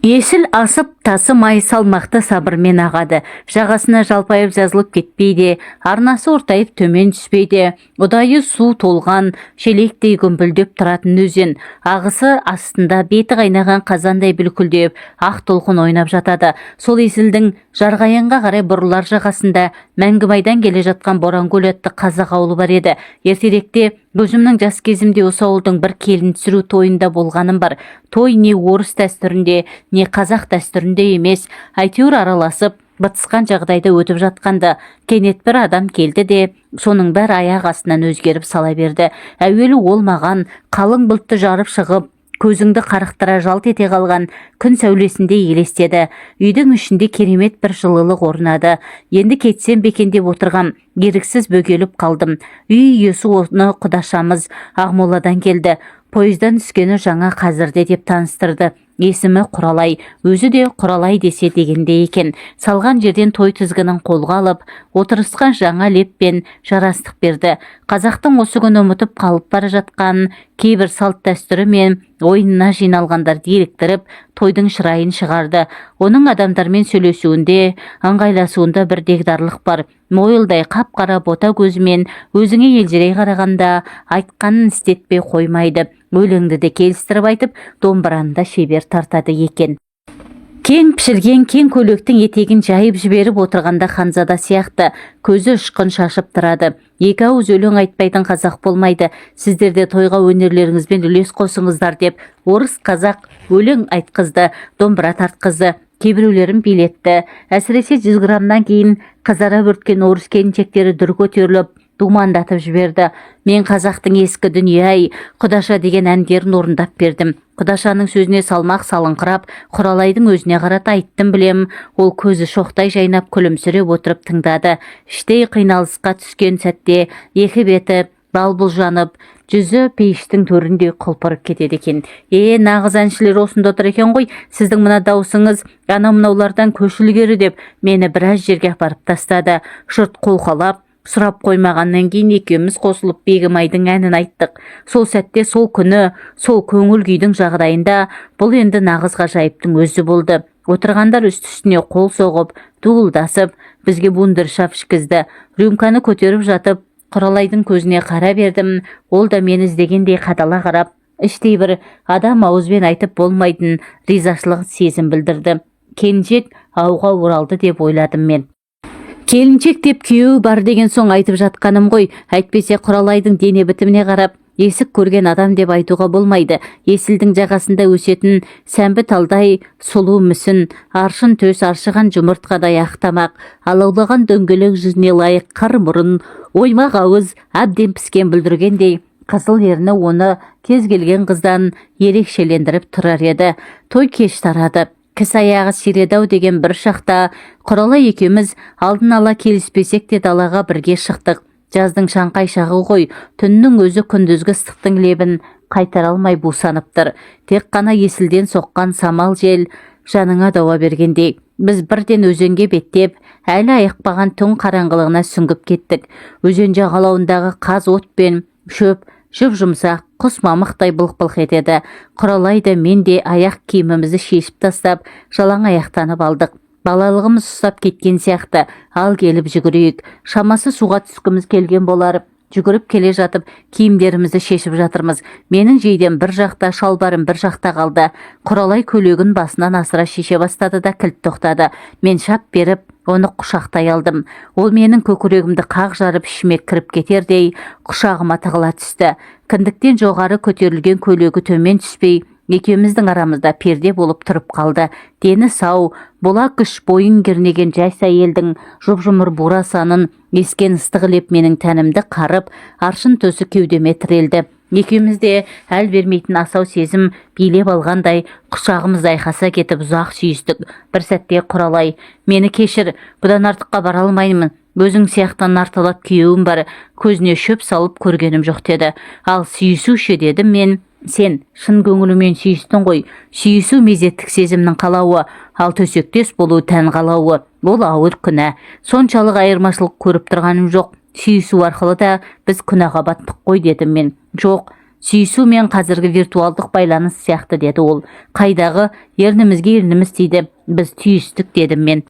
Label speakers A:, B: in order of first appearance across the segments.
A: Есіл асып тасымай, салмақты сабырмен ағады. Жағасына жалпайып жазылып кетпей де, арнасы ортайып төмен түспей де, ұдайы су толған шелектей гүмпілдеп тұратын өзен. Ағысы астында беті қайнаған қазандай бүлкілдеп, ақ толқын ойнап жатады. Сол Есілдің Жарқайыңға қарай бұрылар жағасында Мәңгібайдан келе жатқан Боранкөл атты қазақ ауылы бар еді. Ертеректе, өзімнің жас кезімде, осы ауылдың бір келін түсіру тойында болғаным бар. Той не орыс дәстүрінде, не қазақ дәстүрінде емес, әйтеуір араласып, бытысқан жағдайда өтіп жатқанды. Кенет бір адам келді де, соның бәрі аяқ астынан өзгеріп сала берді. Әуелі ол маған қалың бұлтты жарып шығып, көзіңді қарықтыра жалт ете қалған күн сәулесіндей елестеді. Үйдің ішінде керемет бір жылылық орнады. Енді кетсем бе екен деп отырғам, еріксіз бөгеліп қалдым. Үй иесі оны құдашамыз, Ақмоладан келді, пойыздан түскені жаңа қазірде деп таныстырды. Есімі Құралай, өзі де құралай десе дегендей екен. Салған жерден той тізгінін қолға алып, отырысқан жаңа леппен жарастық берді. Қазақтың осы күні ұмытып қалып бара жатқан кейбір салт дәстүрі мен ойынына жиналғандарды еліктіріп, тойдың шырайын шығарды. Оның адамдармен сөйлесуінде, ыңғайласуында бір дегдарлық бар. Мойылдай қап-қара бота көзімен өзіңе елжірей қарағанда, айтқанын істетпей қоймайды. Өлеңді де келістіріп айтып, домбыраны да шебер тартады екен. Кең пішілген кең көйлектің етегін жайып жіберіп отырғанда ханзада сияқты, көзі ұшқын шашып тұрады. Екі ауыз өлең айтпайтын қазақ болмайды, сіздер де тойға өнерлеріңізбен үлес қосыңыздар деп, орыс, қазақ өлең айтқызды, домбыра тартқызды, кейбіреулерін билетті. Әсіресе 100 граммнан кейін қызара бөрткен орыс келіншектері дүр көтеріліп, думандатып жіберді. Мен қазақтың «Ескі дүние-ай», «Құдаша» деген әндерін орындап бердім. Құдашаның сөзіне салмақ салыңқырап, Құралайдың өзіне қарата айттым білем. Ол көзі шоқтай жайнап, күлімсіреп отырып тыңдады. Іштей қиналысқа түскен сәтте екі беті бал-бұл жанып, жүзі пейіштің төріндей құлпырып кетеді екен. «Е, нағыз әншілер осында отыр екен ғой, сіздің мына даусыңыз анау мынаулардан көш ілгері», – деп мені біраз жерге апарып тастады. Жұрт қолқалап сұрап қоймағаннан кейін екеуміз қосылып Бегімайдың әнін айттық. Сол сәтте, сол күні, сол көңіл күйдің жағдайында бұл енді нағыз ғажайыптың өзі болды. Отырғандар үсті үстіне қол соғып, дуылдасып, бізге вундершаф ішкізді. Рюмканы көтеріп жатып, Құралайдың көзіне қара бердім. Ол да мені іздегендей қадала қарап, іштей бір адам ауызбен айтып болмайтын ризашылық сезім білдірді. Келіншек ауға оралды деп ойладым мен. Келіншек деп күйеуі бар деген соң айтып жатқаным ғой, әйтпесе Құралайдың дене бітіміне қарап, есік көрген адам деп айтуға болмайды. Есілдің жағасында өсетін сәмбі талдай сұлу мүсін, аршын төс, аршыған жұмыртқадай ақ тамақ, алаулаған дөңгелек жүзіне лайық қыр мұрын, оймақ ауыз, әбден піскен бүлдіргендей қызыл ерні оны кез келген қыздан ерекшелендіріп тұрар еді. Той кеш тарады. Кісі аяғы сиреді-ау деген бір шақта Құралай екеуміз алдын ала келіспесек те, далаға бірге шықтық. Жаздың шаңқай шағы ғой, түннің өзі күндізгі ыстықтың лебін қайтара алмай бусанып тұр. Тек қана Есілден соққан самал жел жаныңа дауа бергендей. Біз бірден өзенге беттеп, әлі айықпаған түн қараңғылығына сүңгіп кеттік. Өзен жағалауындағы қаз от пен шөп жұп-жұмсақ, құс мамықтай былқ-былқ етеді. Құралай да, мен де аяқ киімімізді шешіп тастап, жалаң аяқтанып алдық. Балалығымыз ұстап кеткен сияқты, ал келіп жүгірейік. Шамасы, суға түскіміз келген болар. Жүгіріп келе жатып, киімдерімізді шешіп жатырмыз. Менің жейдем бір жақта, шалбарым бір жақта қалды. Құралай көйлегін басынан асыра шеше бастады да, кілт тоқтады. Мен шап беріп оны құшақтай алдым. Ол менің көкірегімді қақ жарып, ішіме кіріп кетердей құшағыма тығыла түсті. Кіндіктен жоғары көтерілген көйлегі төмен түспей, екеуміздің арамызда перде болып тұрып қалды. Дені сау, бола күш бойын кернеген жас әйелдің жұп-жұмыр бура санын ескен ыстық леп менің тәнімді қарып, аршын төсі кеудеме тірелді. Екеуміз де әл бермейтін асау сезім билеп алғандай, құшағымыз айқаса кетіп, ұзақ сүйістік. Бір сәтте Құралай: «Мені кешір, бұдан артыққа бара алмаймын. Өзің сияқты нарталап күйеуім бар, көзіне шөп салып көргенім жоқ», – деді. «Ал сүйісу ше?» – дедім мен. «Сен шын көңіліңмен сүйістің ғой. Сүйісу – мезеттік сезімнің қалауы, ал төсектес болу – тән қалауы. Ол ауыр күнә. Соншалық айырмашылық көріп тұрғаным жоқ. Сүйісу арқылы да біз күнәға баттық қой», – дедім мен. «Жоқ, Сүйісу мен қазіргі виртуалдық байланыс сияқты, деді ол. Қайдағы, ернімізге ерніміз тиді, біз түйістік, дедім мен.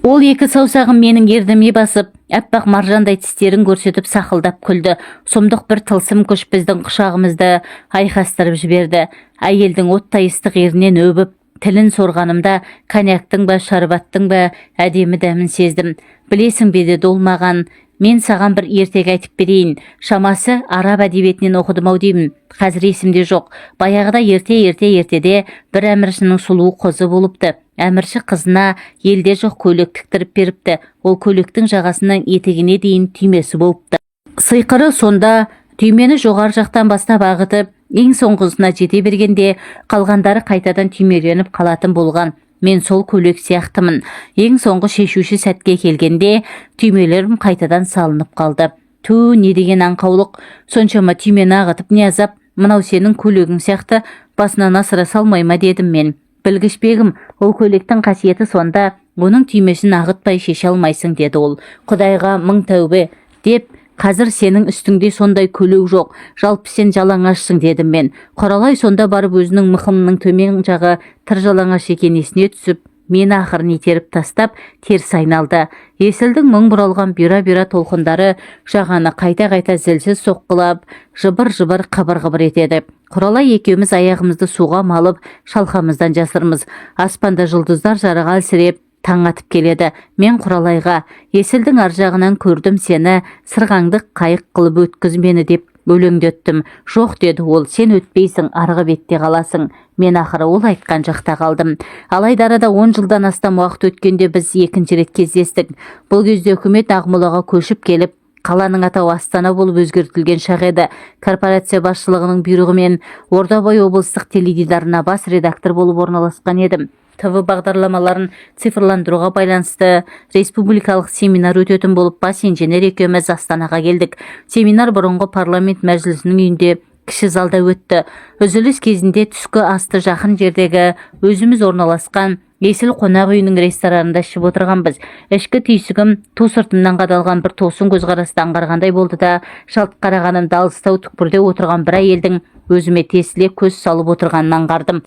A: Ол екі саусағын менің ерніме басып, аппақ маржандай тістерін көрсетіп, сақылдап күлді. Сұмдық бір тылсым күш біздің құшағымызды айқастырып жіберді. Әйелдің оттай ыстық ернінен өбіп, тілін сорғанымда коньяктың ба, шарбаттың ба әдемі дәмін сездім. «Білесің бе, — деді ол маған, — мен саған бір ертегі айтып берейін. Шамасы, араб әдебиетінен оқыдым ау деймін, қазір есімде жоқ. Баяғыда, ерте, ерте ертеде бір әміршінің сұлу қызы болыпты. Әмірші қызына елде жоқ көйлек тіктіріп беріпті. Ол көйлектің жағасынан етегіне дейін түймесі болыпты. Сиқыры сонда: түймені жоғары жақтан бастап ағытып, ең соңғысына жете бергенде, қалғандары қайтадан түймеленіп қалатын болған. Мен сол көйлек сияқтымын. Ең соңғы шешуші сәтке келгенде түймелерім қайтадан салынып қалды. Ту, не деген аңқаулық! Соншама түймені ағытып не азап? Мынау сенің көйлегің сияқты, басынан асыра салмай ма?» — дедім мен. «Білгіш бегім, ол көйлектің қасиеті сонда, оның түймесін ағытпай шеше алмайсың», — деді ол. «Құдайға мың тәубе!» деп, «Қазір сенің үстіңде сондай көйлек жоқ, жалпы сен жалаңашсың», — дедім мен. Құралай сонда барып өзінің мықынының төмен жағы тыр жалаңаш екені есіне түсіп, мені ақырын итеріп тастап, теріс айналды. Есілдің мың бұралған бұйра-бұйра толқындары жағаны қайта-қайта зілсіз соққылап, жыбыр-жыбыр, қыбыр-қыбыр етеді. Құралай екеуміз аяғымызды суға малып, шалқамыздан жасырмыз. Аспанда жұлдыздар жарығы әлсіреп, таң атып келеді. Мен Құралайға: «Есілдің ар жағынан көрдім сені, сырғаңды қайық қылып өткіз мені», — деп өлеңдеттім. «Жоқ, — деді ол, — сен өтпейсің, арғы бетте қаласың». Мен ақыры ол айтқан жақта қалдым. Алайда арада 10 жылдан астам уақыт өткенде біз екінші рет кездестік. Бұл кезде үкімет Ақмолаға көшіп келіп, қаланың атауы Астана болып өзгертілген шақ еді. Корпорация басшылығының бұйрығымен Ордабай облыстық теледидарына бас редактор болып орналасқан едім. ТВ бағдарламаларын цифрландыруға байланысты республикалық семинар өтетін болып, бас инженер екеуміз Астанаға келдік. Семинар бұрынғы парламент мәжілісінің үйінде, кіші залда өтті. Үзіліс кезінде түскі асты жақын жердегі өзіміз орналасқан Есіл қонақ үйінің ресторанында ішіп отырғанбыз. Ішкі түйсігім ту сыртымнан қадалған бір тосын көзқарасты аңғарғандай болды да, жалт қарағанымда алыстау түкпірде отырған бір әйелдің өзіме тесіле көз салып отырғанын аңғардым.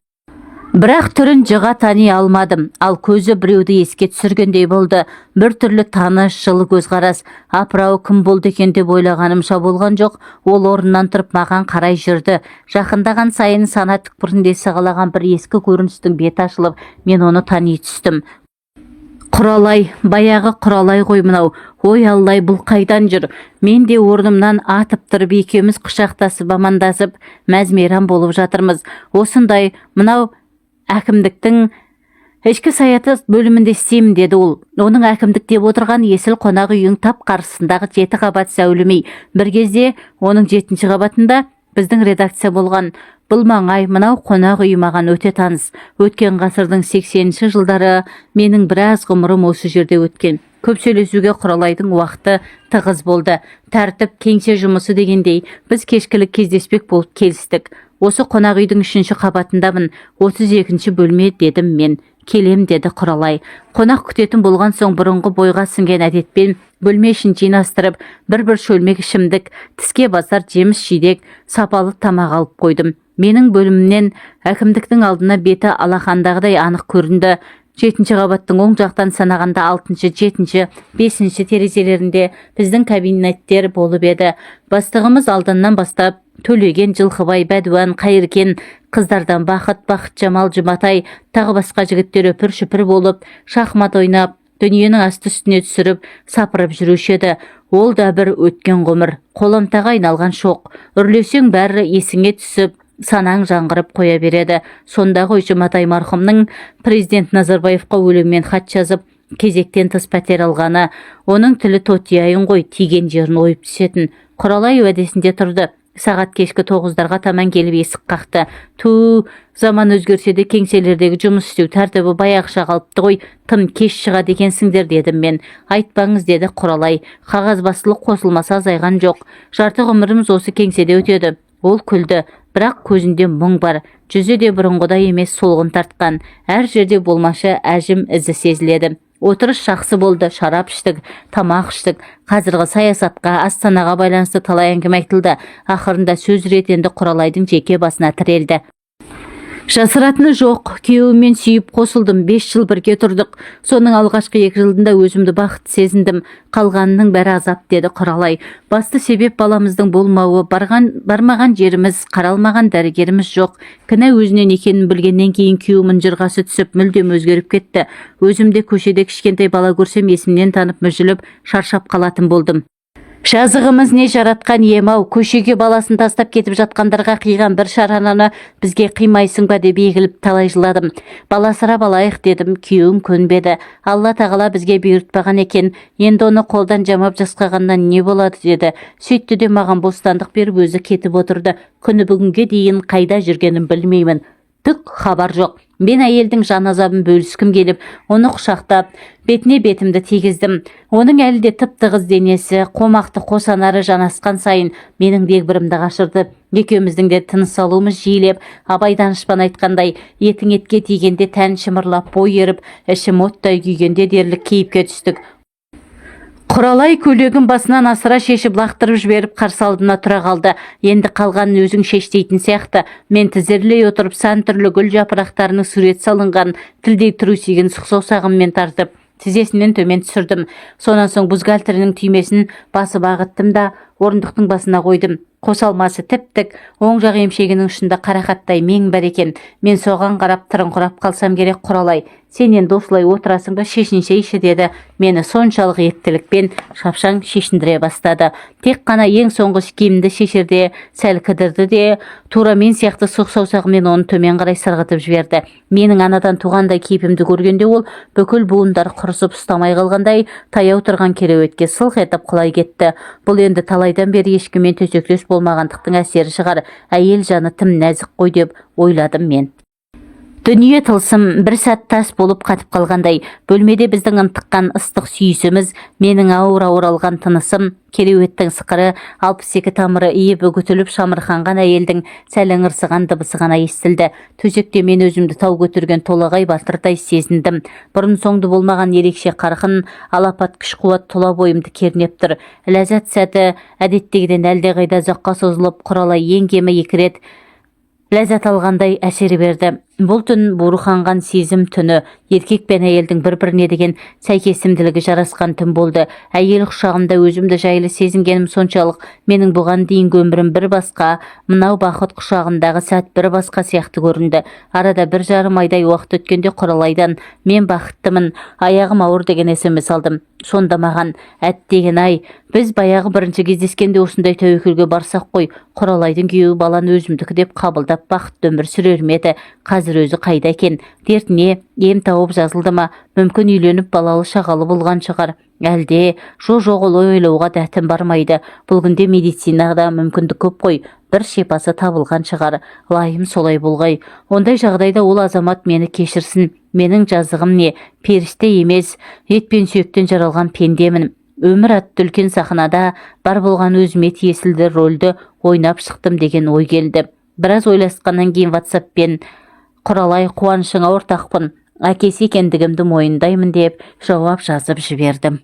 A: Бірақ түрін жыға тани алмадым. Ал көзі біреуді еске түсіргендей болды. Бір түрлі таныс, жылы көзқарас. Апырау, кім болды екен деп ойлағанымша болған жоқ, ол орнынан тұрып, маған қарай жүрді. Жақындаған сайын сана түкпірінде сығалаған бір ескі көріністің беті ашылып, мен оны тани түстім. Құралай, баяғы Құралай ғой мынау! Ой, аллай, бұл қайдан жүр? Мен де орнымнан атып тұрып, екеуміз құшақтасып, амандасып, мәз мейрам болып жатырмыз. «Осындай, мынау әкімдіктің ішкі саясат бөлімінде істеймін», — деді ол. Оның әкімдік деп отырған Есіл қонақ үйінің тап қарсысындағы жеті қабат зәулім үй. Бір кезде оның жетінші қабатында біздің редакция болған. Бұл маңай, мынау қонақ үй маған өте таныс. Өткен ғасырдың 80-жылдары менің біраз ғұмырым осы жерде өткен. Көп сөйлесуге Құралайдың уақыты тығыз болды. Тәртіп, кеңсе жұмысы дегендей, біз кешкілік кездеспек болып келістік. «Осы қонақ үйдің үшінші қабатындамын, 32-бөлме», — дедім мен. «Келем», — деді Құралай. Қонақ күтетін болған соң, бұрынғы бойға сіңген әдетпен бөлме ішін жинастырып, бір-бір шөлмек ішімдік, тіске басар жеміс жидек, сапалы тамақ алып қойдым. Менің бөлімімнен әкімдіктің алдына беті алақандағыдай анық көрінді. Жетінші қабаттың оң жақтан санағанда алтыншы, жетінші, бесінші терезелерінде біздің кабинеттер болып еді. Бастығымыз Алданнан бастап Төлеген, Жылқыбай, Бәдуан, Қайыркен, қыздардан Бақыт, Бақытжамал, Жұматай, тағы басқа жігіттер үпір шүпір болып, шахмат ойнап, дүниенің асты үстіне түсіріп, сапырып жүруші еді. Ол да бір өткен ғұмыр, қоламтаға айналған шоқ. Үрлесең, бәрі есіңе түсіп, санаң жаңғырып қоя береді. Сонда ғой Жұматай марқұмның президент Назарбаевқа өлеңмен хат жазып, кезектен тыс пәтер алғаны. Оның тілі тотияйын ғой, тиген жерін ойып түсетін. Құралай уәдесінде тұрды. Сағат кешкі 9-дарға таман келіп, есік қақты. Ту, заман өзгерсе де, кеңселердегі жұмыс істеу тәртібі баяғыша қалыпты ғой, тым кеш шығады екенсіңдер, дедім мен. «Айтпаңыз», — деді Құралай. «Қағазбастылық қосылмаса азайған жоқ. Жарты ғұмырымыз осы кеңседе өтеді». Ол күлді, бірақ көзінде мұң бар. Жүзі де бұрынғыдай емес, солғын тартқан. Әр жерде болмашы әжім ізі сезіледі. Отырыс жақсы болды, шарап іштік, тамақ іштік. Қазіргі саясатқа, Астанаға байланысты талай әңгіме айтылды. Ақырында сөз реті енді Құралайдың жеке басына тірелді. Жасыратыны жоқ, күйеуіммен сүйіп қосылдым, 5 жыл бірге тұрдық. Соның алғашқы 2 жылында өзімді бақытты сезіндім. Қалғанының бәрі азап, деді Құралай. Басты себеп баламыздың болмауы, барған, бармаған жеріміз, қаралмаған дәрігеріміз жоқ. Кінә өзінен екенін білгеннен кейін күйеуім ынжырғасы түсіп, мүлдем өзгеріп кетті. Өзім де көшеде кішкентай бала көрсем, есімнен танып, мүжіліп, шаршап қалатын болдым. Жазығымыз не, жаратқан ием-ау, көшеге баласын тастап кетіп жатқандарға қиған бір шараны бізге қимайсың ба деп егіліп талай жыладым. Бала асырап алайық дедім, күйеуім көнбеді. Алла тағала бізге бұйыртпаған екен, енді оны қолдан жамап жасқағаннан не болады деді. Сөйтті де маған бостандық беріп, өзі кетіп отырды. Күні бүгінге дейін қайда жүргенін білмеймін. Түк хабар жоқ. Мен әйелдің жан азабын бөліскім келіп, оны құшақтап, бетіне бетімді тигіздім. Оның әлі де тып-тығыз денесі, қомақты қос анары жанасқан сайын менің дегбірімді қашырды. Екеуміздің де тыныс алуымыз жиілеп, Абай данышпан айтқандай, етің етке тигенде тән шымырлап, бой еріп, ішім оттай күйгенде дерлік кейіпке түстік. Құралай көйлегін басынан асыра шешіп, лақтырып жіберіп, қарсы алдына тұра қалды. Енді қалғанын өзің шеш дейтін сияқты. Мен тізерлей отырып, сан түрлі гүл жапырақтарының сурет салынған тілдей трусигін сұқ саусағыммен тартып, тізесінен төмен түсірдім. Сонан соң бюстгальтерінің түймесін басып ағыттым да, орындықтың басына қойдым. Қос алмасы тіп-тік, оң жақ емшегінің ұшында қарақаттай мең бар екен. Мен соған қарап тырыңқырап қалсам керек, Құралай: «Сен енді осылай отырасың ба, шешінсейші», – деді. Мені соншалық ептілікпен шапшаң шешіндіре бастады. Тек қана ең соңғы киімді шешерде сәл кідірді де, тура мен сияқты сұқ саусағымен оны төмен қарай сырғытып жіберді. Менің анадан туғандай кейпімді көргенде, ол бүкіл буындары құрысып, ұстамай қалғандай, таяу тұрған кереуетке сылқ етіп құлай кетті. Бұл енді талайдан бері ешкіммен төсектес болмағандықтың әсері шығар, әйел жаны тым нәзік қой деп ойладым мен. Дүние тылсым бір сәт тас болып қатып қалғандай. Бөлмеде біздің ынтыққан ыстық сүйісіміз, менің ауыр-ауыр алған тынысым, кереуеттің сықыры, 62 тамыры иіп үгітіліп шамырқанған әйелдің сәл ыңырсыған дыбысы ғана естілді. Төсекте мен өзімді тау көтерген Толағай батырдай сезіндім. Бұрын соңды болмаған ерекше қарқын, алапат күш қуат тұла бойымды кернеп тұр. Ләззат сәті әдеттегіден әлдеқайда ұзаққа созылып, Құралай ең кемі екі рет ләззат алғандай әсер берді. Бұл түн буырқанған сезім түні, еркек пен әйелдің бір-біріне деген сәйкесімділігі жарасқан түн болды. Әйел құшағында өзімді жайлы сезінгенім соншалық, менің бұған дейінгі өмірім бір басқа, мынау бақыт құшағындағы сәт бір басқа сияқты көрінді. Арада 1,5 айдай уақыт өткенде Құралайдан «Мен бақыттымын, аяғым ауыр» деген СМС алдым. Сонда маған: «Әттеген-ай, біз баяғы бірінші кездескенде осындай тәуекелге барсақ қой, Құралайдың күйеуі баланы өзімдікі деп қабылдап, бақытты өмір сүрер ме еді? Қазір өзі қайда екен? Дертіне ем тауып жазылды ма? Мүмкін, үйленіп, балалы шағалы болған шығар әлде? Жо, жоқ, олай ойлауға дәтім бармайды. Бұл күнде медицинада мүмкіндік көп қой, бір шипасы табылған шығар. Лайым солай болғай. Ондай жағдайда ол азамат мені кешірсін. Менің жазығым не? Періште емес, ет пен сүйектен жаралған пендемін. Өмір атты үлкен сахнада бар болған өзіме тиесілі рөлді ойнап шықтым» деген ой келді. Біраз ойласқаннан кейін ватсаппен: «Құралай, қуанышыңа ортақпын, әкесі екендігімді мойындаймын», – деп жауап жазып жібердім.